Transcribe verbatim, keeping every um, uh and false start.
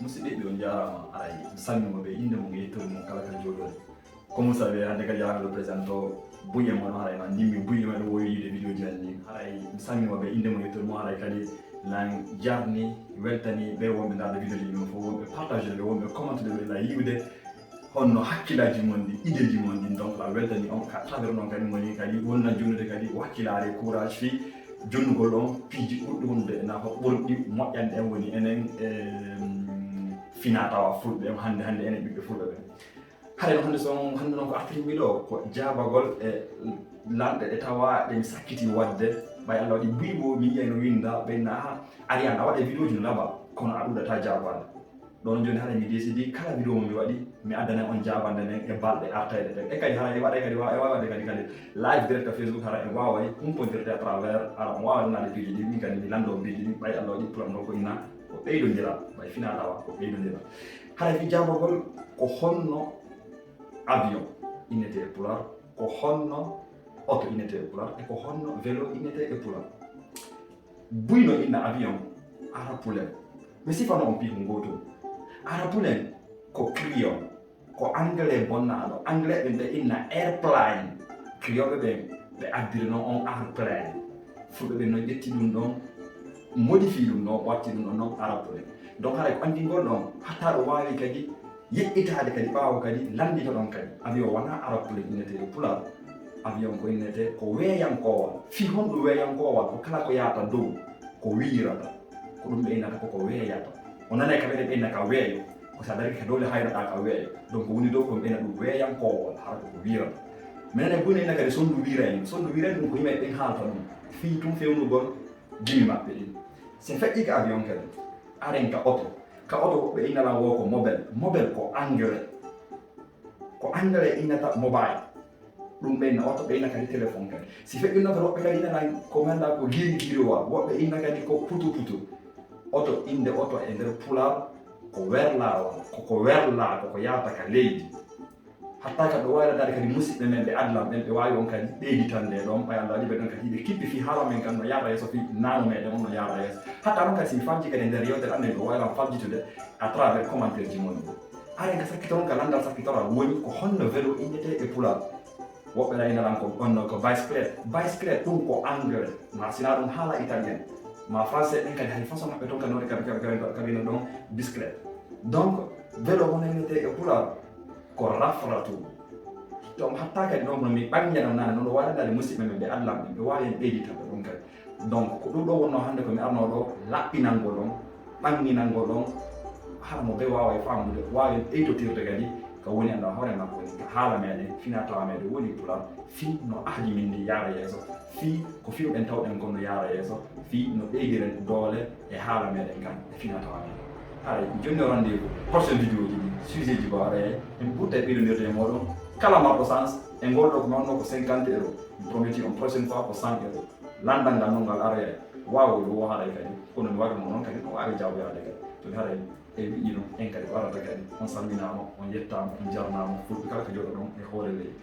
Musidɓe, on njaaraama, haray mi salminiima ɓe innde mum e yettoode mum kala ka jooɗoɗon. Comme vous savez, hannde kadi haray miɗo présente o buy e mon, haray no ndimmi buy e men, ɗo wowi yiide vidéo ji amen ɗin. Haray mi salminiima ɓe innde mum e yettoode mum, haray kadi lan jarni, weltani ɓe wonɓe ndaarde vidéo ji ɗin fof, wonɓe partage ɓe, wonɓe commentude ɓe, la yi'ude honno hakkillaaji mon ɗin, ideeji mon ɗin. Donc la weltani on ka travers noon kadi moni kadi wonnan jonnude kadi wakkilaare, courage fii jonnugol on piiji ɓurɗi wonde na ko ɓurɗi moƴƴande en woni enen, em, fina tawa fulɓe en hannde, hannde enen ɓiɓɓe fulɓe ɓen. Haray no hannde so, hannde noon ko artirin mi ɗo ko jaabagol e lanɗe ɗe tawa ɗe mi sakkiti waɗde. Ɓay Allah waɗi buy wo mi yiyay no winda ɓe na ha ari a waɗa vidéo ji no laaɓa, kono a ɗuuɗata jaabaade. Ɗon jooni haray mi décidi kala vidéo mo mi waɗi, mi addana on jaabande nden e balɗe artayɗe ɗen. E kadi haray e waɗay kadi wa-, e waaway waɗde kadi kadi live direct ka Facebook, haray e waaway humpondirde à travers, haray on waaway wonnaade piiji ɗin, min kadi mi lanndo piiji ɗin, ɓay Allah waɗi plan ɗo ko inna ko ɓeydondira, ɓay fina tawa ko ɓeydondira. Haray fii jaabagol ko honno avion innetee e Pulaar, ko honno oto innetee e Pulaar, e ko honno vélo innetee e Pulaar. Buy no inna avion arapulen. Mi sifano on piihu ngootu. Arapulen ko créole, ko anglais bonnaaɗo. Anglais ɓen ɓe inna airplane. Créole ɓen ɓe addiri noon on airplane. Fulɓe ɓen noon ƴetti ɗum ɗon, modifie ɗum ɗon, watti ɗum ɗon noon arapulen. Donc haray ko anndingol ɗon, hatta ɗo waawi kadi yeƴƴitaade kadi ɓaawo kadi lannditoɗon kadi. Avion wonaa arapulen innetee e Pulaar. Avion ko innetee ko weeyankoowal. Fii honɗum weeyankoowal? Ko kala ko yahata dow, ko wiirata. Ko ɗum ɓe innata ko ko weeyata. O nanay ka ɓe ɓe inna ka weeyo. Ko si a darii ka dow le haynoɗaa ka weeyo. Donc ko woni dow ko ɓe inna ɗum weeyankoowal, hara ko ko wiirata. Mi nanay buy no inna kadi sonndu wiirayni. Sonndu wiirayni ɗum ko yimɓe ɓen haalata ɗum. Fii tun fewnugol jimi maɓɓe ɗin. Si en feƴƴii ka avion kadi, aren ka oto. Ka oto woɓɓe inna lan wo ko mobel. Mobel ko anglais. Ko anglais innata mobile. Ɗum ɓe inna oto, ɓe inna kadi téléphone kadi. Si feƴƴuno kadi woɓɓe kadi inna lan ko ngannduɗaa ko giri giriwal. Woɓɓe inna kadi ko putu putu. Oto, innde oto e nder Pulaar ko werlaawal. Ko ko werlaa, ko ko yahata ka leydi. Hatta kadi ɗo waawi landaade kadi musidɓe men ɓe adlan ɓen, ɓe waawi on kadi ɓeyditande ɗon, ɓay Allah waɗi ɓe ɗon kadi hiɓe kippi fii haala men kan no yaara yeeso, fii nano meɗen on no yaara yeeso. Hatta non kadi si mi faljii kadi e nder yewtere amen, ɓe waawi lan faljitude à travers commentaire ji mon ɗi. Aren ka sakkitoron ka landal sakkitoral woni ko honno vélo innetee e Pulaar. Woɓɓe ɗa inna lan ko on no ko bicyclette. Bicyclette ɗum ko anglais. Ma sina ɗum haala italien. Ma français ɓen kadi hay façon maɓɓe ton kadi no waɗi kadi, kadi, kadi, kadi no ɗon bicyclette. Donc, vélo hono innetee e Pulaar? Ko rafratu. Donc hatta kadi ɗon kono mi ɓanngina ɗon nane, non ɗo waawi landaade musidɓe men ɓe adlan ɓen, ɓe waawi en ɓeyditande ɗum kadi. Donc ko ɗum ɗo wonnoo hannde ko mi arnoo ɗo laɓɓinangol on, ɓanginangol on, hara mo ɓe waaway faamude, waawi en ɓeydotirde kadi ka woni anndaa hoore makko woni ka haala meɗen, fina tawa meɗen woni Pulaar, fii no ahdi men ndi yaara yeeso, fii ko fii ɗen tawɗen kon no yaara yeeso, fii no ɓeydiren doole e haala meɗen kan e fina tawa meɗen. Haray, jonni o rendez-vous prochaine vidéo ji ɗi, sujet ji ko arayay, en ɓurtay ɓeydondirde e mooɗon. Kala marɗo sens, e ngol ɗo ko mi wannoo ko cinquante euros. Mi prometi on prochaine fois ko cent euros. Landal ngal non ngal arayay. Waawo ɗo wo haray kadi. Kono mi waɗuno noon kadi, no waawi jaaboyaade kadi. Ɗum haray, e wi'ino, en kadi ko arata kadi. On salminaama, on yettaama, on jarnaama. Fulɓe kala ko jooɗoɗon e hoore leydi.